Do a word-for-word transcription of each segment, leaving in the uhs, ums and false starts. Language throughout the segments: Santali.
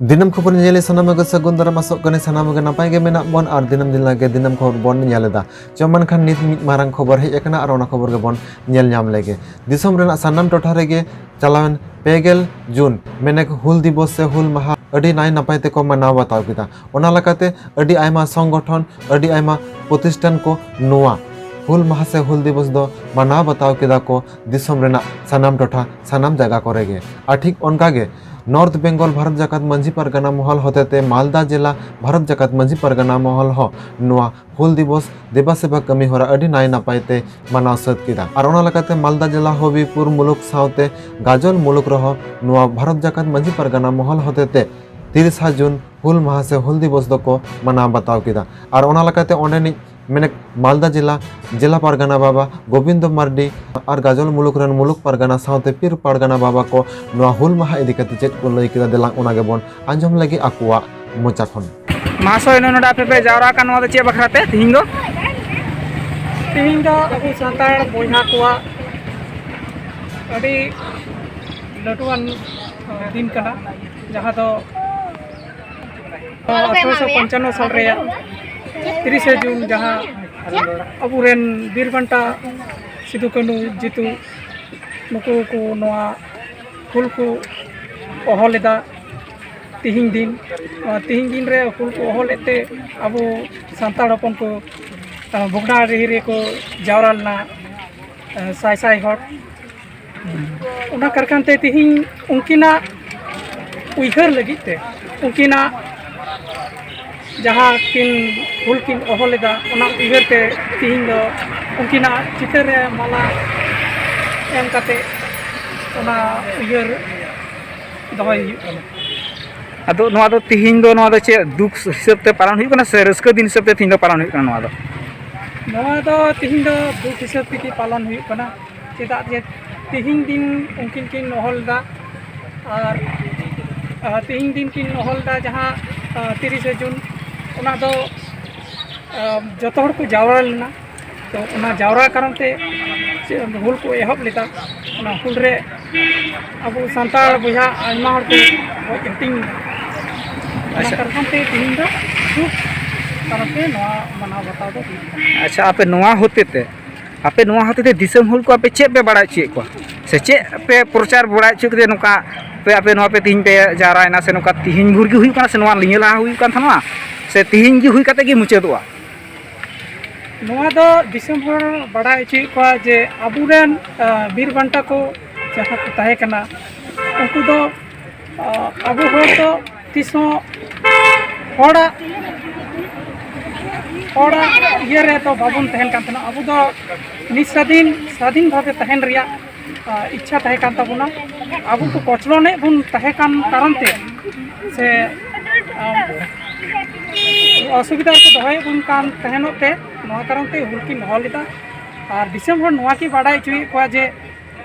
ᱫᱤᱱᱟᱹᱢ ᱠᱷᱚᱵᱚᱨ ᱧᱮᱧᱮᱞᱤᱭᱟᱹ ᱥᱟᱱᱟᱢ ᱠᱚ ᱥᱟᱹᱜᱩᱱ ᱫᱟᱨᱟᱢ, ᱟᱥᱚᱜ ᱠᱟᱹᱱᱟᱹᱧ ᱥᱟᱱᱟᱢ ᱜᱮ ᱱᱟᱯᱟᱭ ᱜᱮ ᱢᱮᱱᱟᱜ ᱵᱚᱱ ᱟᱨ ᱫᱤᱱᱟᱹᱢ ᱫᱤᱱ ᱞᱮᱠᱟ ᱫᱤᱱᱟᱹᱢ ᱠᱷᱚᱵᱚᱨ ᱵᱚᱱ ᱧᱮᱞ ᱮᱫᱟ᱾ ᱪᱚ ᱢᱮᱱᱠᱷᱟᱱ ᱱᱤᱛ ᱢᱤᱫ ᱢᱟᱨᱟᱝ ᱠᱷᱚᱵᱚᱨ ᱦᱮᱡ ᱟᱠᱟᱱᱟ ᱟᱨ ᱚᱱᱟ ᱠᱷᱚᱵᱚᱨ ᱜᱮᱵᱚᱱ ᱧᱮᱞ ᱧᱟᱢ ᱞᱮᱜᱮ᱾ ᱫᱤᱥᱚᱢ ᱨᱮᱱᱟᱜ ᱥᱟᱱᱟᱢ ᱴᱚᱴᱷᱟ ᱨᱮᱜᱮ ᱪᱟᱞᱟᱣᱮᱱ ᱯᱮ ᱜᱮᱞ ᱡᱩᱱ ᱢᱮᱱᱮᱠ ᱦᱩᱞ ᱫᱤᱵᱚᱥ ᱥᱮ ᱦᱩᱞ ᱢᱟᱦᱟ ᱟᱹᱰᱤ ᱱᱟᱭ ᱱᱟᱯᱟᱭ ᱛᱮᱠᱚ ᱢᱟᱱᱟᱣ ᱵᱟᱛᱟᱣ ᱠᱮᱫᱟ᱾ ᱚᱱᱟ ᱞᱮᱠᱟᱛᱮ ᱟᱹᱰᱤ ᱟᱭᱢᱟ ᱥᱚᱝᱜᱚᱴᱷᱚᱱ, ᱟᱹᱰᱤ ᱟᱭᱢᱟ ᱯᱨᱚᱛᱤᱥᱴᱷᱟᱱ ᱠᱚ ᱱᱚᱣᱟ ᱦᱩᱞ ᱢᱟᱦᱟ ᱥᱮ ᱦᱩᱞ ᱫᱤᱵᱚᱥ ᱫᱚ ᱢᱟᱱᱟᱣ ᱵᱟᱛᱟᱣ ᱠᱮᱫᱟ ᱠᱚ ᱫᱤᱥᱚᱢ ᱨᱮᱱᱟᱜ ᱥᱟᱱᱟᱢ ᱴᱚᱴᱷᱟ, ᱥᱟᱱᱟᱢ ᱡᱟᱭᱜᱟ ᱠᱚᱨᱮ ᱜᱮ᱾ ᱟᱨ ᱴᱷᱤᱠ ᱚᱱᱠᱟ ᱜᱮ ᱱᱚᱨᱛᱷ ᱵᱮᱝᱜᱚᱞ ᱵᱷᱟᱨᱚᱛ ᱡᱟᱠᱟᱛ ᱢᱟᱹᱡᱷᱤ ᱯᱟᱨᱜᱟᱱᱟ ᱢᱚᱦᱚᱞ ᱦᱚᱛᱮᱛᱮ ᱢᱟᱞᱫᱟ ᱡᱮᱞᱟ ᱵᱷᱟᱨᱚᱛ ᱡᱟᱠᱟᱛ ᱢᱟᱹᱡᱷᱤ ᱯᱟᱨᱜᱟᱱᱟ ᱢᱚᱦᱚᱞ ᱦᱚᱸ ᱱᱚᱣᱟ ᱦᱩᱞ ᱫᱤᱵᱚᱥ ᱫᱮᱵᱟ ᱥᱮᱵᱟ ᱠᱟᱹᱢᱤ ᱦᱚᱨᱟ ᱟᱹᱰᱤ ᱱᱟᱭ ᱱᱟᱯᱟᱭ ᱛᱮ ᱢᱟᱱᱟᱣ ᱥᱟᱹᱛ ᱠᱮᱫᱟ᱾ ᱟᱨ ᱚᱱᱟ ᱞᱮᱠᱟᱛᱮ ᱢᱟᱞᱫᱟ ᱡᱮᱞᱟ ᱦᱚᱵᱤᱯᱩᱨ ᱢᱩᱞᱩᱠ ᱥᱟᱶᱛᱮ ᱜᱟᱡᱚᱞ ᱢᱩᱞᱩᱠ ᱨᱮᱦᱚᱸ ᱱᱚᱣᱟ ᱵᱷᱟᱨᱚᱛ ᱡᱟᱠᱟᱛ ᱢᱟᱹᱡᱷᱤ ᱯᱟᱨᱜᱟᱱᱟ ᱢᱚᱦᱚᱞ ᱦᱚᱛᱮᱛᱮ ᱛᱤᱨᱤᱥᱟ ᱡᱩᱱ ᱦᱩᱞ ᱢᱟᱦᱟ ᱥᱮ ᱦᱩᱞ ᱫᱤᱵᱚᱥ ᱫᱚᱠᱚ ᱢᱟᱱᱟᱣ ᱵᱟᱛᱟᱣ ᱠᱮᱫᱟ᱾ ᱟᱨ ᱚᱱᱟ ᱞᱮᱠᱟᱛᱮ ᱚᱸᱰᱮᱱᱤᱡ ᱢᱮᱱᱮᱠ ᱢᱟᱞᱫᱟ ᱡᱮᱞᱟ, ᱡᱮᱞᱟ ᱯᱟᱨᱜᱟᱱᱟ ᱵᱟᱵᱟ ᱜᱳᱵᱤᱱᱫᱚ ᱢᱟᱨᱰᱤ ᱟᱨ ᱜᱟᱡᱚᱞ ᱢᱩᱞᱩᱠ ᱨᱮᱱ ᱢᱩᱞᱩᱠ ᱯᱟᱨᱜᱟᱱᱟ ᱥᱟᱶᱛᱮ ᱯᱤᱨ ᱯᱟᱨᱜᱟᱱᱟ ᱵᱟᱵᱟ ᱠᱚ ᱱᱚᱣᱟ ᱦᱩᱞ ᱢᱟᱦᱟ ᱤᱫᱤ ᱠᱟᱛᱮ ᱪᱮᱫ ᱠᱚ ᱞᱟᱹᱭ ᱠᱮᱫᱟ, ᱫᱮᱞᱟᱝ ᱚᱱᱟ ᱜᱮᱵᱚᱱ ᱟᱸᱡᱚᱢ ᱞᱟᱹᱜᱤᱫ ᱟᱠᱚᱣᱟᱜ ᱢᱚᱪᱟ ᱠᱷᱚᱱ᱾ ᱢᱟᱦᱟᱥᱚᱭ, ᱱᱚᱰᱮ ᱟᱯᱮ ᱯᱮ ᱡᱟᱣᱨᱟ ᱟᱠᱟᱱ, ᱱᱚᱣᱟ ᱫᱚ ᱪᱮᱫ ᱵᱟᱠᱷᱨᱟ ᱛᱮ ᱛᱤᱦᱤᱧ ᱫᱚ? ᱛᱤᱦᱤᱧ ᱫᱚ ᱟᱵᱚ ᱥᱟᱱᱛᱟᱲ ᱵᱚᱭᱦᱟ ᱠᱚᱣᱟᱜ ᱟᱹᱰᱤ ᱞᱟᱹᱴᱩᱣᱟᱱ ᱫᱤᱱ ᱠᱟᱱᱟ, ᱡᱟᱦᱟᱸ ᱫᱚ ᱟᱴᱷᱨᱚᱥᱚ ᱯᱚᱧᱪᱟᱱᱱᱚ ᱥᱟᱞ ᱨᱮᱭᱟᱜ ᱛᱤᱨᱤᱥᱮ ᱡᱩᱱ, ᱡᱟᱦᱟᱸ ᱟᱵᱚᱨᱮᱱ ᱵᱤᱨ ᱵᱟᱱᱴᱟ ᱥᱤᱫᱩ ᱠᱟᱹᱱᱦᱩ ᱡᱤᱛᱩ, ᱱᱩᱠᱩ ᱠᱚ ᱱᱚᱣᱟ ᱦᱩᱞ ᱠᱚ ᱦᱚᱦᱚ ᱞᱮᱫᱟ᱾ ᱛᱤᱦᱤᱧ ᱫᱤᱱ, ᱱᱚᱣᱟ ᱛᱤᱦᱤᱧ ᱫᱤᱱ ᱨᱮ ᱦᱩᱞ ᱠᱚ ᱦᱚᱦᱚ ᱞᱮᱫ ᱛᱮ ᱟᱵᱚ ᱥᱟᱱᱛᱟᱲ ᱦᱚᱯᱚᱱ ᱠᱚ, ᱟᱸ, ᱵᱷᱚᱜᱽᱱᱟᱰᱤᱦᱤ ᱨᱮᱠᱚ ᱡᱟᱣᱨᱟ ᱞᱮᱱᱟ, ᱟᱸ, ᱥᱟᱭ ᱥᱟᱭ ᱦᱚᱲ᱾ ᱚᱱᱟ ᱠᱟᱨᱠᱟᱱ ᱛᱮ ᱛᱤᱦᱤᱧ ᱩᱱᱠᱤᱱᱟᱜ ᱩᱭᱦᱟᱹᱨ ᱞᱟᱹᱜᱤᱫ ᱛᱮ, ᱩᱱᱠᱤᱱᱟᱜ ᱡᱟᱦᱟᱸ ᱠᱤᱱ ᱦᱩᱞ ᱠᱤᱱ ᱦᱚᱦᱚ ᱞᱮᱫᱟ, ᱚᱱᱟ ᱩᱭᱦᱟᱹᱨ ᱛᱮ ᱛᱤᱦᱤᱧ ᱫᱚ ᱩᱱᱠᱤᱱᱟᱜ ᱪᱤᱛᱟᱹᱨ ᱨᱮ ᱢᱟᱞᱟ ᱮᱢ ᱠᱟᱛᱮ ᱚᱱᱟ ᱩᱭᱦᱟᱹᱨ ᱫᱚᱦᱚᱭ ᱦᱩᱭᱩᱜ ᱠᱟᱱᱟ᱾ ᱟᱫᱚ ᱱᱚᱣᱟ ᱫᱚ ᱛᱤᱦᱤᱧ ᱫᱚ, ᱱᱚᱣᱟ ᱫᱚ ᱪᱮᱫ ᱫᱩᱠ ᱦᱤᱥᱟᱹᱵ ᱛᱮ ᱯᱟᱞᱚᱱ ᱦᱩᱭᱩᱜ ᱠᱟᱱᱟ ᱥᱮ ᱨᱟᱹᱥᱠᱟᱹ ᱫᱤᱱ ᱦᱤᱥᱟᱹᱵ ᱛᱮ ᱛᱤᱦᱤᱧ ᱫᱚ ᱯᱟᱞᱚᱱ ᱦᱩᱭᱩᱜ ᱠᱟᱱᱟ ᱱᱚᱣᱟ ᱫᱚ? ᱱᱚᱣᱟ ᱫᱚ ᱛᱤᱦᱤᱧ ᱫᱚ ᱫᱩᱠ ᱦᱤᱥᱟᱹᱵ ᱛᱮᱜᱮ ᱯᱟᱞᱚᱱ ᱦᱩᱭᱩᱜ ᱠᱟᱱᱟ᱾ ᱪᱮᱫᱟᱜ ᱡᱮ ᱛᱤᱦᱤᱧ ᱫᱤᱱ ᱩᱱᱠᱤᱱ ᱠᱤᱱ ᱦᱚᱦᱚ ᱞᱮᱫᱟ, ᱟᱨ, ᱟᱨ ᱛᱤᱦᱤᱧ ᱫᱤᱱ ᱠᱤᱱ ᱦᱚᱦᱚ ᱞᱮᱫᱟ ᱡᱟᱦᱟᱸ, ᱟᱨ, ᱛᱤᱨᱤᱥᱮ ᱡᱩᱱ, ᱚᱱᱟ ᱫᱚ, ᱟᱨ, ᱡᱚᱛᱚ ᱦᱚᱲ ᱠᱚ ᱡᱟᱣᱨᱟ ᱞᱮᱱᱟ᱾ ᱛᱚ ᱚᱱᱟ ᱡᱟᱣᱨᱟ ᱠᱟᱨᱚᱱ ᱛᱮ ᱪᱮᱫ ᱦᱩᱞ ᱠᱚ ᱮᱦᱚᱵ ᱞᱮᱫᱟ᱾ ᱚᱱᱟ ᱦᱩᱞ ᱨᱮ ᱟᱵᱚ ᱥᱟᱱᱛᱟᱲ ᱵᱚᱭᱦᱟ ᱟᱭᱢᱟ ᱦᱚᱲ ᱠᱚ ᱜᱚᱡ ᱦᱟᱹᱴᱤᱧ ᱞᱮᱱᱟ᱾ ᱚᱱᱟ ᱟᱪᱪᱷᱟ᱾ ᱠᱟᱨᱚᱱ ᱛᱮ ᱛᱮᱦᱮᱧ ᱫᱚ ᱥᱩᱠ ᱠᱟᱨᱚᱱ ᱛᱮ ᱱᱚᱣᱟ ᱢᱟᱱᱟᱣ ᱵᱟᱛᱟᱣ ᱫᱚ ᱦᱩᱭᱩᱜ ᱠᱟᱱᱟ᱾ ᱟᱪᱪᱷᱟ, ᱟᱯᱮ ᱱᱚᱣᱟ ᱦᱚᱛᱮ ᱛᱮ, ᱟᱯᱮ ᱱᱚᱣᱟ ᱦᱚᱛᱮ ᱛᱮ ᱫᱤᱥᱚᱢ ᱦᱚᱲ ᱠᱚ ᱟᱯᱮ ᱪᱮᱫ ᱯᱮ ᱵᱟᱲᱟᱭ ᱦᱚᱪᱚᱭᱮᱫ ᱠᱚᱣᱟ? ᱥᱮ ᱪᱮᱫ ᱯᱮ ᱯᱨᱚᱪᱟᱨ ᱵᱟᱲᱟᱭ ᱦᱚᱪᱚ ᱠᱮᱫᱟ ᱱᱚᱝᱠᱟ ᱯᱮ, ᱟᱯᱮ ᱱᱚᱣᱟ ᱯᱮ ᱛᱮᱦᱮᱧ ᱯᱮ ᱡᱟᱣᱨᱟᱭᱮᱱᱟ? ᱥᱮ ᱱᱚᱝᱠᱟ ᱛᱮᱦᱮᱧ ᱵᱷᱳᱨ ᱜᱮ ᱦᱩᱭᱩᱜ ᱠᱟᱱᱟ, ᱥᱮ ᱱᱚᱣᱟ ᱱᱤᱭᱟᱹ ᱞᱟᱦᱟ ᱦᱩᱭᱩᱜ ᱠᱟᱱ ᱛᱟᱦᱮᱱᱟ, ᱥᱮ ᱛᱮᱦᱮᱧ ᱜᱮ ᱦᱩᱭ ᱠᱟᱛᱮ ᱜᱮ ᱢᱩᱪᱟᱹᱫᱚᱜᱼᱟ? ᱱᱚᱣᱟ ᱫᱚ ᱫᱤᱥᱚᱢ ᱦᱚᱲ ᱵᱟᱲᱟᱭ ᱦᱚᱪᱚᱭᱮᱫ ᱠᱚᱣᱟ ᱡᱮ ᱟᱵᱚᱨᱮᱱ, ᱟ, ᱵᱤᱨ ᱵᱟᱱᱴᱟ ᱠᱚ ᱡᱟᱦᱟᱸ ᱠᱚ ᱛᱟᱦᱮᱸ ᱠᱟᱱᱟ, ᱩᱱᱠᱩ ᱫᱚ, ᱟ, ᱟᱵᱚ ᱦᱚᱲ ᱫᱚ ᱛᱤᱥ ᱦᱚᱸ ᱦᱚᱲᱟᱜ, ᱦᱚᱲᱟᱜ ᱤᱭᱟᱹ ᱨᱮ ᱫᱚ ᱵᱟᱵᱚᱱ ᱛᱟᱦᱮᱱ ᱠᱟᱱ ᱛᱟᱦᱮᱱᱟ᱾ ᱟᱵᱚ ᱫᱚ ᱱᱤᱥᱥᱟᱫᱷᱤᱱ, ᱥᱟᱫᱷᱤᱱ ᱵᱷᱟᱵᱮ ᱛᱟᱦᱮᱱ ᱨᱮᱭᱟᱜ, ᱟ, ᱤᱪᱪᱷᱟ ᱛᱟᱦᱮᱸ ᱠᱟᱱ ᱛᱟᱵᱚᱱᱟ᱾ ᱟᱵᱚ ᱠᱚ ᱠᱚᱪᱞᱚᱱᱮᱫ ᱵᱚᱱ ᱛᱟᱦᱮᱸ ᱠᱟᱱ ᱠᱟᱨᱚᱱ ᱛᱮ, ᱥᱮ, ᱟ, ᱚᱥᱩᱵᱤᱫᱷᱟ ᱨᱮᱠᱚ ᱫᱚᱦᱚᱭᱮᱫ ᱵᱚᱱ ᱠᱟᱱ ᱛᱟᱦᱮᱱᱚᱜ ᱛᱮ, ᱱᱚᱣᱟ ᱠᱟᱨᱚᱱ ᱛᱮ ᱦᱩᱞ ᱠᱤᱱ ᱦᱚᱦᱚ ᱞᱮᱫᱟ᱾ ᱟᱨ ᱫᱤᱥᱚᱢ ᱦᱚᱲ ᱱᱚᱣᱟ ᱠᱤ ᱵᱟᱰᱟᱭ ᱦᱚᱪᱚᱭᱮᱫ ᱠᱚᱣᱟ ᱡᱮ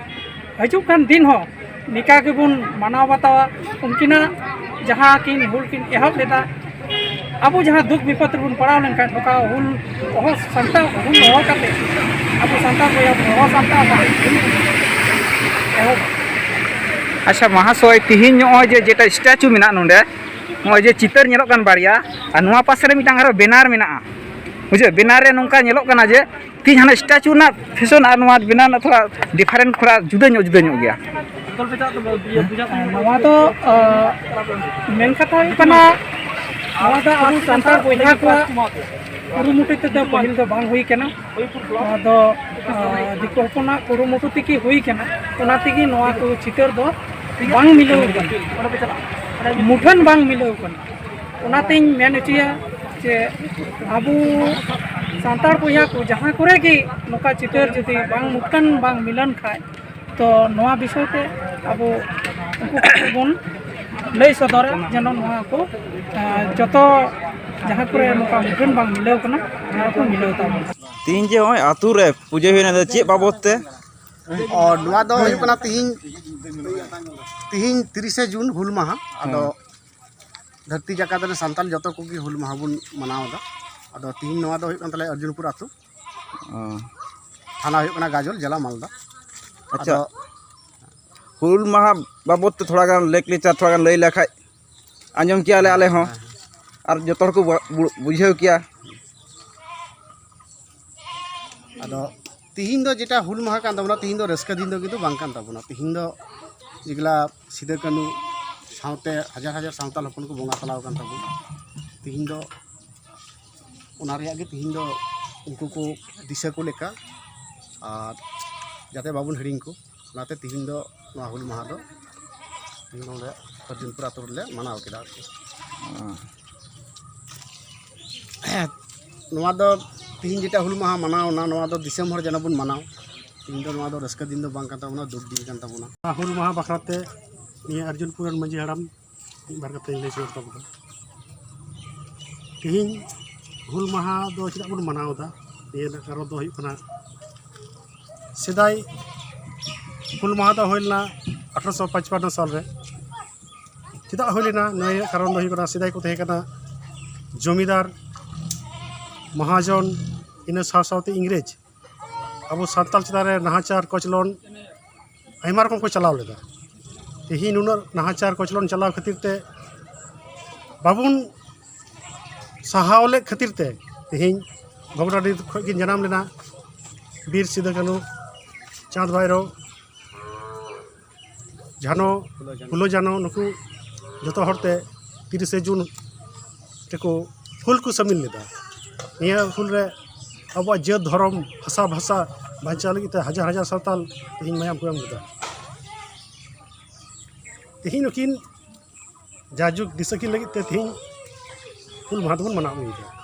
ᱦᱤᱡᱩᱜ ᱠᱟᱱ ᱫᱤᱱ ᱦᱚᱸ ᱱᱤᱠᱟ ᱜᱮᱵᱚᱱ ᱢᱟᱱᱟᱣ ᱵᱟᱛᱟᱣᱟ᱾ ᱩᱱᱠᱤᱱᱟᱜ ᱡᱟᱦᱟᱸ ᱠᱤᱱ ᱦᱩᱞ ᱠᱤᱱ ᱮᱦᱚᱵ ᱞᱮᱫᱟ, ᱟᱵᱚ ᱡᱟᱦᱟᱸ ᱫᱩᱠ ᱵᱤᱯᱚᱫ ᱨᱮᱵᱚᱱ ᱯᱟᱲᱟᱣ ᱞᱮᱱᱠᱷᱟᱱ, ᱱᱚᱝᱠᱟ ᱦᱩᱞ ᱦᱚᱦᱚ ᱥᱟᱱᱛᱟᱲ, ᱦᱩᱞ ᱦᱚᱦᱚ ᱠᱟᱛᱮ ᱟᱵᱚ ᱥᱟᱱᱛᱟᱲ ᱵᱚᱭᱦᱟ ᱵᱚᱱ ᱦᱚᱦᱚ ᱥᱟᱱᱛᱟᱲ ᱠᱟᱛᱮ ᱮᱦᱚᱵ᱾ ᱟᱪᱪᱷᱟ ᱢᱟᱦᱟᱥᱚᱭ, ᱛᱤᱦᱤᱧ ᱱᱚᱜᱼᱚᱭ ᱡᱮ ᱡᱮᱴᱟ ᱥᱴᱮᱪᱩ ᱢᱮᱱᱟᱜ ᱱᱚᱰᱮ, ᱱᱚᱜᱼᱚᱭ ᱡᱮ ᱪᱤᱛᱟᱹᱨ ᱧᱮᱞᱚᱜ ᱠᱟᱱ ᱵᱟᱨᱭᱟ, ᱟᱨ ᱱᱚᱣᱟ ᱯᱟᱥᱮ ᱨᱮ ᱢᱤᱫᱴᱟᱝ ᱟᱨᱚ ᱵᱮᱱᱟᱨ ᱢᱮᱱᱟᱜᱼᱟ, ᱵᱩᱡᱷᱟᱹᱣ? ᱵᱮᱱᱟᱨ ᱨᱮ ᱱᱚᱝᱠᱟ ᱧᱮᱞᱚᱜ ᱠᱟᱱᱟ ᱡᱮ ᱛᱤᱦᱤᱧ ᱦᱟᱱᱟ ᱥᱴᱮᱪᱩ ᱨᱮᱱᱟᱜ ᱯᱷᱮᱥᱚᱱ ᱟᱨ ᱱᱚᱣᱟ ᱵᱮᱱᱟᱨ ᱨᱮᱱᱟᱜ ᱛᱷᱚᱲᱟ ᱰᱤᱯᱷᱟᱨᱮᱱᱴ, ᱛᱷᱚᱲᱟ ᱡᱩᱫᱟᱹ ᱧᱚᱜ, ᱡᱩᱫᱟᱹ ᱧᱚᱜ ᱜᱮᱭᱟ᱾ ᱱᱚᱣᱟ ᱫᱚ, ᱟ, ᱢᱮᱱ ᱠᱟᱛᱷᱟ ᱦᱩᱭᱩᱜ ᱠᱟᱱᱟ, ᱱᱚᱣᱟ ᱫᱚ ᱟᱵᱚ ᱥᱟᱱᱛᱟᱲ ᱵᱚᱭᱦᱟ ᱠᱚᱣᱟᱜ ᱠᱩᱨᱩᱢᱩᱴᱩ ᱛᱮᱫᱚ ᱯᱟᱹᱦᱤᱞ ᱫᱚ ᱵᱟᱝ ᱦᱩᱭ ᱠᱟᱱᱟ᱾ ᱱᱚᱣᱟ ᱫᱚ, ᱟ, ᱫᱤᱠᱩ ᱦᱚᱯᱚᱱᱟᱜ ᱠᱩᱨᱩᱢᱩᱴᱩ ᱛᱮᱜᱮ ᱦᱩᱭ ᱠᱟᱱᱟ᱾ ᱚᱱᱟ ᱛᱮᱜᱮ ᱱᱚᱣᱟ ᱠᱚ ᱪᱤᱛᱟᱹᱨ ᱫᱚ ᱵᱟᱝ ᱢᱤᱞᱟᱹᱣ ᱠᱟᱱᱟ, ᱢᱩᱴᱷᱟᱹᱱ ᱵᱟᱝ ᱢᱤᱞᱟᱹᱣ ᱠᱟᱱᱟ᱾ ᱚᱱᱟᱛᱤᱧ ᱢᱮᱱ ᱦᱚᱪᱚᱭᱟ ᱡᱮ ᱟᱵᱚ ᱥᱟᱱᱛᱟᱲ ᱵᱚᱭᱦᱟ ᱠᱚ ᱡᱟᱦᱟᱸ ᱠᱚᱨᱮ ᱜᱮ ᱱᱚᱝᱠᱟ ᱪᱤᱛᱟᱹᱨ ᱡᱩᱫᱤ ᱵᱟᱝ ᱢᱩᱴᱷᱟᱹᱱ ᱵᱟᱝ ᱢᱤᱞᱟᱹᱱ ᱠᱷᱟᱡ, ᱛᱚ ᱱᱚᱣᱟ ᱵᱤᱥᱚᱭ ᱛᱮ ᱟᱵᱚ ᱩᱱᱠᱩ ᱠᱚ ᱵᱚᱱ ᱞᱟᱹᱭ ᱥᱚᱫᱚᱨᱟ, ᱡᱮᱱᱚ ᱱᱚᱣᱟ ᱠᱚ, ᱟᱸ, ᱡᱚᱛᱚ ᱡᱟᱦᱟᱸ ᱠᱚᱨᱮ ᱱᱚᱝᱠᱟ ᱢᱩᱴᱷᱟᱹᱱ ᱵᱟᱝ ᱢᱤᱞᱟᱹᱣ ᱠᱟᱱᱟ, ᱚᱱᱟ ᱠᱚ ᱢᱤᱞᱟᱹᱣ ᱛᱟᱵᱚᱱ᱾ ᱛᱮᱦᱤᱧ ᱡᱮ ᱱᱚᱜᱼᱚᱭ ᱟᱹᱛᱩ ᱨᱮ ᱯᱩᱡᱟᱹ ᱦᱩᱭᱱᱟ, ᱫᱚ ᱪᱮᱫ ᱵᱟᱵᱚᱫ ᱛᱮ? ᱚ, ᱱᱚᱣᱟ ᱫᱚ ᱦᱩᱭᱩᱜ ᱠᱟᱱᱟ ᱛᱤᱦᱤᱧ, ᱛᱤᱦᱤᱧ ᱛᱤᱨᱤᱥᱮ ᱡᱩᱱ ᱦᱩᱞ ᱢᱟᱦᱟ᱾ ᱟᱫᱚ ᱦᱮᱸ᱾ ᱫᱷᱟᱹᱨᱛᱤ ᱡᱟᱠᱟᱛ ᱨᱮ ᱥᱟᱱᱛᱟᱲ ᱡᱚᱛᱚ ᱠᱚᱜᱮ ᱦᱩᱞ ᱢᱟᱦᱟ ᱵᱚᱱ ᱢᱟᱱᱟᱣ ᱮᱫᱟ᱾ ᱟᱫᱚ ᱛᱤᱦᱤᱧ ᱱᱚᱣᱟ ᱫᱚ ᱦᱩᱭᱩᱜ ᱠᱟᱱ ᱛᱟᱞᱮᱭᱟ ᱚᱨᱡᱩᱱᱯᱩᱨ ᱟᱹᱛᱩ᱾ ᱚ᱾ ᱛᱷᱟᱱᱟ ᱦᱩᱭᱩᱜ ᱠᱟᱱᱟ ᱜᱟᱡᱚᱞ, ᱡᱮᱞᱟ ᱢᱟᱞᱫᱟ᱾ ᱟᱪᱪᱷᱟ᱾ ᱟᱫᱚ ᱦᱩᱞ ᱢᱟᱦᱟ ᱵᱟᱵᱚᱫ ᱛᱮ ᱛᱷᱚᱲᱟ ᱜᱟᱱ ᱞᱮᱠ ᱞᱮᱪᱟᱨ ᱛᱷᱚᱲᱟ ᱜᱟᱱ ᱞᱟᱹᱭ ᱞᱮᱠᱷᱟᱡ᱾ ᱟᱸᱡᱚᱢ ᱠᱮᱭᱟ ᱞᱮ ᱟᱞᱮ ᱦᱚᱸ᱾ ᱟᱨ ᱡᱚᱛᱚ ᱦᱚᱲ ᱠᱚ ᱵᱩ-, ᱵᱩ-, ᱵᱩᱡᱷᱟᱹᱣ ᱠᱮᱭᱟ᱾ ᱟᱫᱚ ᱛᱤᱦᱤᱧ ᱫᱚ ᱡᱮᱴᱟ ᱦᱩᱞ ᱢᱟᱦᱟ ᱠᱟᱱ ᱛᱟᱵᱚᱱᱟ, ᱛᱤᱦᱤᱧ ᱫᱚ ᱨᱟᱹᱥᱠᱟᱹ ᱫᱤᱱ ᱫᱚ ᱠᱤᱱᱛᱩ ᱵᱟᱝ ᱠᱟᱱ ᱛᱟᱵᱚᱱᱟ᱾ ᱛᱤᱦᱤᱧ ᱫᱚ ᱡᱮᱜᱩᱞᱟ ᱥᱤᱫᱟᱹ ᱠᱟᱹᱱᱦᱩ ᱥᱟᱶᱛᱮ ᱦᱟᱡᱟᱨ ᱦᱟᱡᱟᱨ ᱥᱟᱱᱛᱟᱲ ᱦᱚᱯᱚᱱ ᱠᱚ ᱵᱚᱸᱜᱟ ᱛᱟᱞᱟᱣ ᱟᱠᱟᱱ ᱛᱟᱵᱚᱱᱟ᱾ ᱛᱤᱦᱤᱧ ᱫᱚ ᱚᱱᱟ ᱨᱮᱭᱟᱜ ᱜᱮ ᱛᱤᱦᱤᱧ ᱫᱚ ᱩᱱᱠᱩ ᱠᱚ ᱫᱤᱥᱟᱹ ᱠᱚ ᱞᱮᱠᱟ, ᱟᱨ ᱡᱟᱛᱮ ᱵᱟᱵᱚᱱ ᱦᱤᱲᱤᱧ ᱠᱚ, ᱚᱱᱟᱛᱮ ᱛᱤᱦᱤᱧ ᱫᱚ ᱱᱚᱣᱟ ᱦᱩᱞ ᱢᱟᱦᱟ ᱫᱚ ᱛᱤᱦᱤᱧ ᱱᱚᱰᱮ ᱚᱨᱡᱩᱱᱯᱩᱨ ᱟᱛᱳ ᱨᱮᱞᱮ ᱢᱟᱱᱟᱣ ᱠᱮᱫᱟ ᱟᱨᱠᱤ᱾ ᱱᱚᱣᱟ ᱫᱚ ᱛᱤᱦᱤᱧ ᱡᱮᱴᱟ ᱦᱩᱞ ᱢᱟᱦᱟ ᱢᱟᱱᱟᱣ ᱮᱱᱟ, ᱱᱚᱣᱟ ᱫᱚ ᱫᱤᱥᱚᱢ ᱦᱚᱲ ᱡᱮᱱᱚ ᱵᱚᱱ ᱢᱟᱱᱟᱣ᱾ ᱛᱤᱦᱤᱧ ᱫᱚ ᱱᱚᱣᱟ ᱫᱚ ᱨᱟᱹᱥᱠᱟᱹ ᱫᱤᱱ ᱫᱚ ᱵᱟᱝ ᱠᱟᱱ ᱛᱟᱵᱚᱱᱟ, ᱫᱩᱠ ᱫᱤᱱ ᱠᱟᱱ ᱛᱟᱵᱚᱱᱟ᱾ ᱦᱩᱞ ᱢᱟᱦᱟ ᱵᱟᱠᱷᱨᱟ ᱛᱮ ᱱᱤᱭᱟᱹ ᱚᱨᱡᱩᱱᱯᱩᱨ ᱨᱮᱱ ᱢᱟᱹᱡᱷᱤ ᱦᱟᱲᱟᱢ ᱢᱤᱫ ᱵᱟᱨ ᱠᱟᱛᱷᱟᱧ ᱞᱟᱹᱭ ᱥᱚᱫᱚᱨ ᱛᱟᱵᱚᱱᱟ᱾ ᱛᱤᱦᱤᱧ ᱦᱩᱞ ᱢᱟᱦᱟ ᱫᱚ ᱪᱮᱫᱟᱜ ᱵᱚᱱ ᱢᱟᱱᱟᱣ ᱮᱫᱟ? ᱱᱤᱭᱟᱹ ᱨᱮᱱᱟᱜ ᱠᱟᱨᱚᱱ ᱫᱚ ᱦᱩᱭᱩᱜ ᱠᱟᱱᱟ, ᱥᱮᱫᱟᱭ ᱦᱩᱞ ᱢᱟᱦᱟ ᱫᱚ ᱦᱩᱭ ᱞᱮᱱᱟ ᱟᱴᱷᱨᱚᱥᱚ ᱯᱟᱸᱪᱯᱟᱱᱱᱚ ᱥᱟᱞ ᱨᱮ᱾ ᱪᱮᱫᱟᱜ ᱦᱩᱭ ᱞᱮᱱᱟ? ᱱᱤᱭᱟᱹ ᱨᱮᱭᱟᱜ ᱠᱟᱨᱚᱱ ᱫᱚ ᱦᱩᱭᱩᱜ ᱠᱟᱱᱟ, ᱥᱮᱫᱟᱭ ᱠᱚ ᱛᱟᱦᱮᱸ ᱠᱟᱱᱟ ᱡᱚᱢᱤᱫᱟᱨ, ᱢᱟᱦᱟᱡᱚᱱ, ᱤᱱᱟᱹ ᱥᱟᱶ ᱥᱟᱶᱛᱮ ᱤᱝᱨᱮᱡᱽ ᱟᱵᱚ ᱥᱟᱱᱛᱟᱲ ᱪᱮᱛᱟᱱ ᱨᱮ ᱱᱟᱦᱟᱪᱟᱨ ᱠᱚᱪᱞᱚᱱ ᱟᱭᱢᱟ ᱨᱚᱠᱚᱢ ᱠᱚ ᱪᱟᱞᱟᱣ ᱞᱮᱫᱟ᱾ ᱛᱮᱦᱮᱧ ᱱᱩᱱᱟᱹᱜ ᱱᱟᱦᱟᱪᱟᱨ ᱠᱚᱪᱞᱚᱱ ᱪᱟᱞᱟᱣ ᱠᱷᱟᱹᱛᱤᱨ ᱛᱮ, ᱵᱟᱵᱚᱱ ᱥᱟᱦᱟᱣ ᱞᱮᱫ ᱠᱷᱟᱹᱛᱤᱨ ᱛᱮ, ᱛᱮᱦᱮᱧ ᱵᱷᱚᱜᱽᱱᱟᱰᱤ ᱠᱷᱚᱱ ᱠᱤᱱ ᱡᱟᱱᱟᱢ ᱞᱮᱱᱟ ᱵᱤᱨ ᱥᱤᱫᱩ ᱠᱟᱹᱱᱦᱩ, ᱪᱟᱸᱫᱽ ᱵᱷᱟᱭᱨᱳ, ᱡᱷᱟᱱᱚ, ᱯᱷᱩᱞᱳ ᱡᱷᱟᱱᱚ, ᱱᱩᱠᱩ ᱡᱚᱛᱚ ᱦᱚᱲᱛᱮ ᱛᱤᱨᱤᱥᱮ ᱡᱩᱱ ᱨᱮᱠᱚ ᱦᱩᱞ ᱠᱚ ᱥᱟᱹᱢᱤᱞ ᱞᱮᱫᱟ᱾ ᱱᱤᱭᱟᱹ ᱦᱩᱞ ᱨᱮ ᱟᱵᱚᱣᱟᱜ ᱡᱟᱹᱛ, ᱫᱷᱚᱨᱚᱢ, ᱵᱷᱟᱥᱟ, ᱵᱷᱟᱥᱟ ᱵᱟᱧᱪᱟᱣ ᱞᱟᱹᱜᱤᱫ ᱛᱮ ᱦᱟᱡᱟᱨ ᱦᱟᱡᱟᱨ ᱥᱟᱱᱛᱟᱞ ᱛᱮᱦᱮᱧ ᱢᱟᱭᱟᱢ ᱠᱚ ᱮᱢ ᱞᱮᱫᱟ᱾ ᱛᱮᱦᱮᱧ ᱱᱩᱠᱤᱱ ᱡᱟᱭᱡᱩᱜᱽ ᱫᱤᱥᱟᱹ ᱠᱤᱱ ᱞᱟᱹᱜᱤᱫ ᱛᱮ ᱛᱮᱦᱮᱧ ᱦᱩᱞ ᱢᱟᱦᱟ ᱫᱚᱵᱚᱱ ᱢᱟᱱᱟᱣ ᱟᱹᱜᱩᱭᱮᱫᱟ᱾